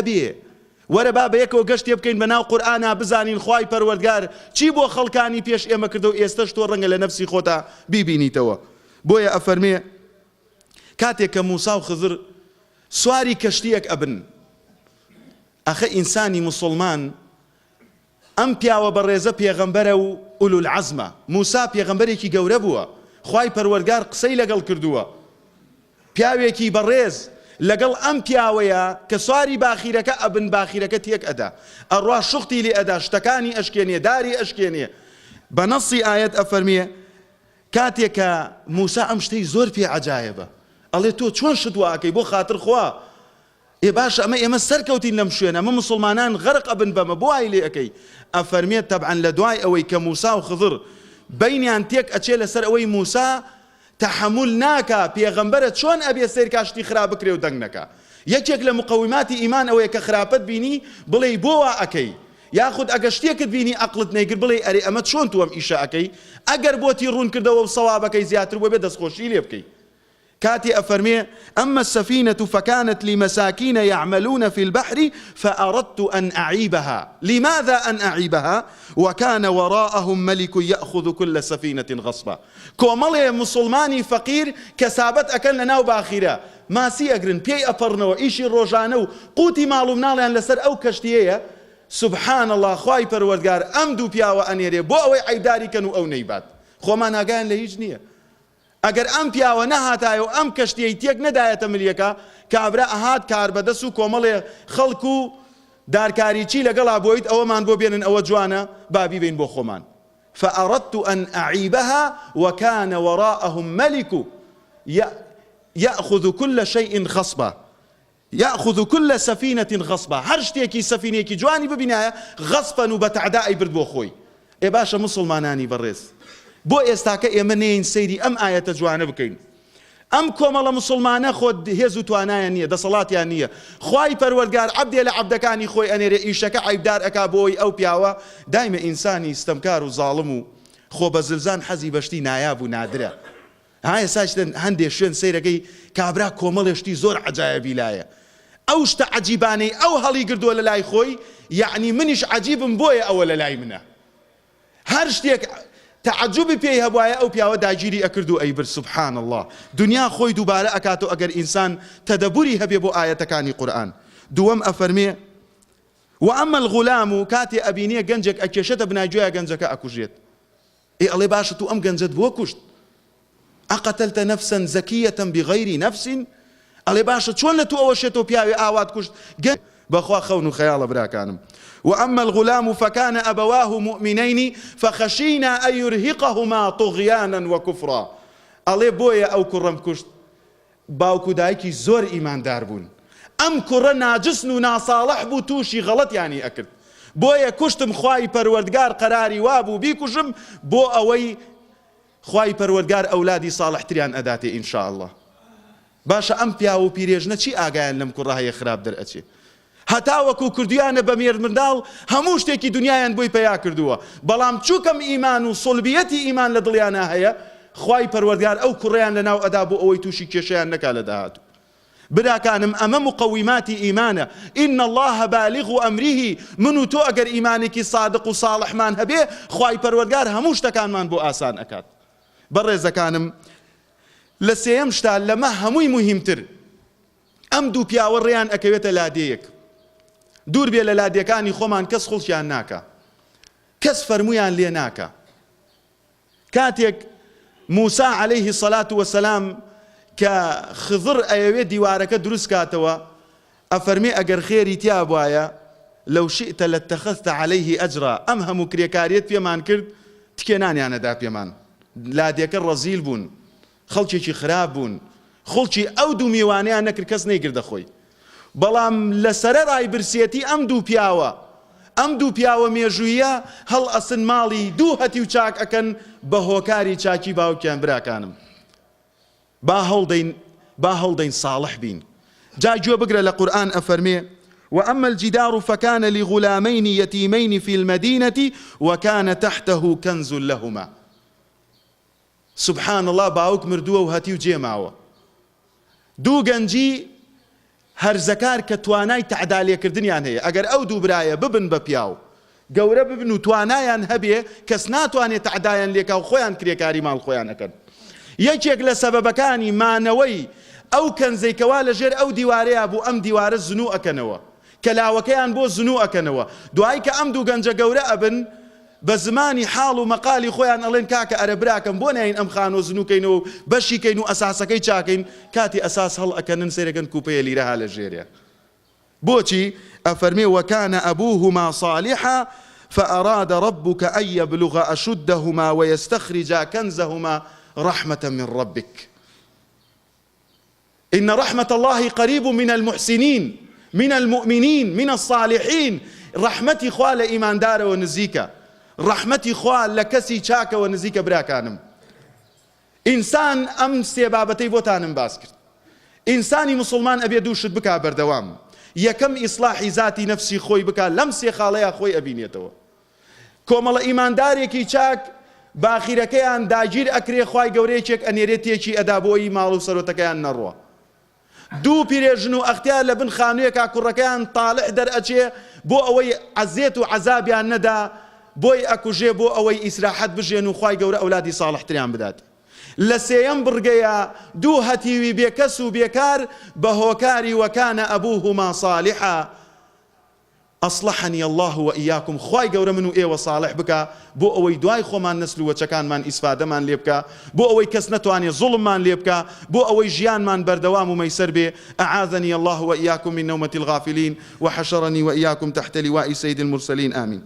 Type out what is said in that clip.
هەبێ. وەرە با بەیەکەوە گەشتێ بکەین بە ناو قورئانا بزانین خوای پەروەردگار چی بۆ خەڵکانی پێش ئێمە کردەو ئێستەش تۆ ڕەنگە لە نەفسی خۆتا بیبینیتەوە. بۆیە ئەفەرمێ کاتێک کە موسا و خزر سواری کەشتیەک ئەبن ئەخە ئینسانی موسوڵمان ئەم پیاوە بەڕێزە پێغەمبەرە و اولو العزمە، موسا پێغەمبەرێکی گەورە بووە، خوای پەروەرگار قسەی لەگەڵ کردووە، پیاوێکی بەڕێز، لەگەڵ ئەم پیاوەیە کە سواری باخیرەکە ئەبن باخیرەکە تێک ئەدا، ئەڕوا شوختی لێ ئەدا، شتەکانی ئەشکێنێ، داری ئەشکێنێ، بە نەصی ئایەت ئەفەرموێ، کاتێ کە موسا ئەم شتەی زۆر پێ عەجایەبە، ئەڵێ تۆ چۆن شت وا ئەکەی بۆ خاتر خوا، ئێ باشە ئەمە ئێمە سەرکەوتین لەم شوێنە ئەمە موسڵمانان غەرق ئەبن بەمە بۆ وای لێ ئەکەی؟ ئەفەرمێت تەبعەن لە دوای ئەوەی کە موسا و خضر بەینیان تێک ئەچێ لەسەر ئەوەی موسا تەحەمول ناکا پێغەمبەرە چۆن ئەبێ سەیرکا شتی خراپ بکرێ و دەنگ نەکا یەکێک لە مقەویماتی ئیمان ئەوەیە کە خراپەت بینی بڵێی بۆ وا ئەکەی یاخود ئەگە شتێکت بینی ئەقڵت نەیگرت بڵێی ئەرێ ئەمە چۆن تۆ ئەم ئیشە ئەکەی ئەگەر بۆتی ڕوون کردەوە و سەوابەکەی زیاتر بوو ئەبێ دەستخۆشی لێ بکەی کاتێ ئەفەرمێ، اما السفینە فکانت لمساکین یعملون فی البحر فاردت ان اعیبها، لماذا ان اعیبها وکان وراءهم ملک یاخذ کل سفینە غصبا، کۆمەڵێ موسوڵمانی فەقیر کەسابەت ئەکەن لەناو باخیرە، ماسی ئەگرن، پێی ئەپەڕنەوە، ئیشی ڕۆژانە و قوتی ماڵ و مناڵیان لەسەر ئەو کەشتیەیە، سبحان اللە خوای پەروەردگار ئەم دوو پیاوە ئەنێرێ بۆ ئەوەی عەیبداری کەن و ئەو نەیبات، خۆمان ئاگایان لە هیچ نیە. ئەگەر ئەم پیاوە نەهاتایە و ئەم کەشتیەی تێک نەدایەتە ملیەکە، کابرا ئەهات کاربەدەس و کۆمەڵێ خەڵک و دارکاریی لەگەڵا بۆیت ئەوەمان بۆ بێنن ئەوە جوانە با بیبەین بۆ خۆمان فأردت أن أعيبها وكان وراءهم ملك يأخذ كل شيء غصبا یاخذ کل سفینە غصبا هەر شتێکی سەفینەیەکی جوانی ببینایە غصبا و بە تەعدا ئەیبرد بۆ خۆی ئێ باشە موسڵمانانی بەڕێز بۆ ئێستاکە ئێمە نەیەین سەیری ئەم ئایەتە جوانە بکەین ئەم کۆمەڵە موسڵمانە خۆ هێز و توانایان نییە دەسەڵاتیان نییە خوای پەروەردگار عەبدێ لە عەبدەکانی خۆی ئەنێرێ ئیشەکە عەیبدار ئەکا بۆی ئەو پیاوە دایمە ئینسانی ستەمکار و زاڵم و خۆ بەزلزان حەزی بە شتی نایاب و نادرە ها ئێستاش لە هەندێ شوێن سەیرەکەی کابرا کۆمەڵێ شتی زۆر عەجایەبی لایە ئەو شتە عەجیبانەی ئەو هەڵیگردووە لە لای خۆی یەعنی منیش عەجیبم بۆیە ئەوە لە لای منە هەر شتێک تەعەجوبی پێی هەبوایە ئەو پیاوە داگیری ئەکرد و ئەیبرد سبحان اللە دنیا خۆی دووبارە ئەکاتەوە ئەگەر ئینسان تەدەبوری هەبێ بۆ ئایەتەکانی قورئان دووەم ئەفەرمێ وأما الغلام کاتێ ئەبینێ گەنجێک ئەکێشێتە بناگوێیا گەنجەکە ئەکوژێت ئێ ئەڵێ باشە تو ئەم گەنجەت بۆ کوشت؟ اقتلت نفسا زکیە بغیر نفس ئەڵێ باشە چۆن لە تو ئەوەشێ تۆ پیاوێ ئاوات کوشت گەنج بەخوا خەون و خەیاڵە براکانم وأما الغلام فكان أبواه مؤمنين فخشينا أن يرهقهما طغيانا وكفرا ئەڵێ بۆیە ئەو کوڕەم کوشت باوک و دایکی زۆر ئیماندار بوون ئەم کوڕە ناجسن و ناساڵح بوو تووشی غەڵەتیانی ئەکرد بۆیە کوشتم خوای پەروەردگار قەراری وابوو بیکوژم بۆ ئەوەی خوای پەروەردگار ئەولادی ساڵحتریان ئەداتێ ان شاء اللە باشە ئەم پیاو و پیرێژنە چی ئاگایان لەم کوڕە هەیە خراپ دەرئەچێ هەتاوەکو کردویانە بە مێردمنداڵ هەموو شتێکی دنیایان بۆی پەیا کردووە بەڵام چوکەم ئیمان و سوڵبیەتی ئیمان لە دڵیانا هەیە خوای پەروەردگار ئەو کوڕەیان لەناو ئەدا بۆ ئەوەی توشی کێشەیان نەکا لە داهاتوو براکانم ئەمە مقوماتی ئیمانە ان اللە بالغ امره من و تۆ ئەگەر ئیمانێکی صادق و صاڵحمان هەبێ خوای پەروەردگار هەموو شتەکانمان بۆ ئاسان ئەکات بەڕێزەکانم لە سێیەم شتا لەمە هەمووی موهیمتر ئەم دوو پیاوە ڕێیان ئەکەوێتە لادێیەک دوور بێ لە لادێکانی خۆمان کەس خڵکیان ناکا کەس فەرموویان لێ ناکا کاتێک موسا عەلەیه سەلات وەسەلام کە خضر ئەیەوێ دیوارەکە دروست کاتەوە ئەفەرمێ ئەگەر خێری تیا بوایە لو شئت لاتخذت علیه اجرا ئەم هەموو کرێکاریەت پێمان کرد تکێ نانیان ئەدا پێمان لادێکە ڕەزیل بوون خەڵکێکی خراپ بوون خوڵکی ئەو دوو میوانەیان نەکرد کەس نەیگردە خۆی بەڵام لە سەرەرای برسێتی ئەم دوو پیاوە ئەم دوو پیاوە مێژوویە هەڵئەسن ماڵی دوو هەتیو چاک ئەکەن بە هۆکاری چاکی باوکیان براکانم با هەوڵدەین با هەوڵدەین ساڵح بین جا گوێ بگرە لە قورئان ئەفەرمێ وأما الجدار فكان لغلامين يتيمين في المدينة وكان تحته كنز لهما سبحان اللە باوک مردووە و هەتیو جێ ماوە دوو گەنجی. هەرزەکار کە توانای تەعدا لێکردنیان هەیە ئەگەر ئەو دوو برایە ببن بە پیاو گەورە ببن و توانایان هەبێ کەس ناتوانێ تەعدایان لێکا و خۆیان کرێکاری ماڵ خۆیان ئەکەن یەکێک لە سەبەبەکانی مانەوەی ئەو کەنزەی کەوا لە ژێر ئەو دیوارەیا بوو ئەم دیوارە زنوو ئەکەنەوە کەلاوەکەیان بۆ زنوو ئەکەنەوە دوای کە ئەم دوو گەنجە گەورە ئەبن بە زمانی حاڵ و مەقالی خۆیان ئەڵێن کاکە ئەرە براکەم بۆ نایەین ئەم خانووە زنوو کەینەوە و بەشی کەین و ئەساسەکەی چاکەین کاتی ئەساس هەڵئەکەنن سەیرەکەن کوپەیە لیرە ها لە ژێرێ بۆچی؟ ئەفەرمێ وکان ابوهما صالحا فاراد ربک ان یبلغا اشدهما ویستخرجا کنزهما رحمە من ربک ان رحمە اللە قریب من المحسنین من المومنین من الصالحین ڕەحمەتی خوا لە ئیماندارەوە نزیکە ڕەحمەتی خوا لە کەسی چاکەوە نزیکە براکانم ئینسان ئەم سێ بابەتەی بۆتانم باس کرد ئینسانی موسڵمان ئەبێ دوو شت بکا بەردەوام یەکەم ئیسڵاحی زاتی نەفسی خۆی بکا لەم سێ خاڵەیا خۆی ئەبینێتەوە کۆمەڵە ئیماندارێکی چاک باخیرەکەیان داگیر ئەکرێ خوای گەورە یەکێک ئەنێرێ تێکی ئەدا بۆی ماڵ و سەرۆتەکەیان نەڕوا دوو پیرێژن و ئەختیار لە بن خانوویەکا کوڕەکەیان تاڵح دەرئەچێ بۆ ئەوەی عەزێت و عەزابیان نەدا بۆی ئەکوژێ بۆ ئەوەی ئیسراحەت بژێن و خوای گەورە ئەولادی ساڵحتریان بدات لە سێیەم بڕگەیا دوو هەتیوی بێکەس و بێکار بە هۆکاری وکان ابوهما صالحا اصلحنی اللە و ایاکم خوای گەورە من و ئێوە صالح بکا بۆ ئەوەی دوای خۆمان نەسل و وەچەکانمان ئیسفادەمان لێ بکا بۆ ئەوەی کەس نەتوانێ زوڵممان لێ بکا بۆ ئەوەی ژیانمان بەردەوام و مەیسەر بێ اعاذنی اللە و ایاکم من نومة الغافلین وحشرنی و ایاکم تحت لواء سید المرسلین آمین.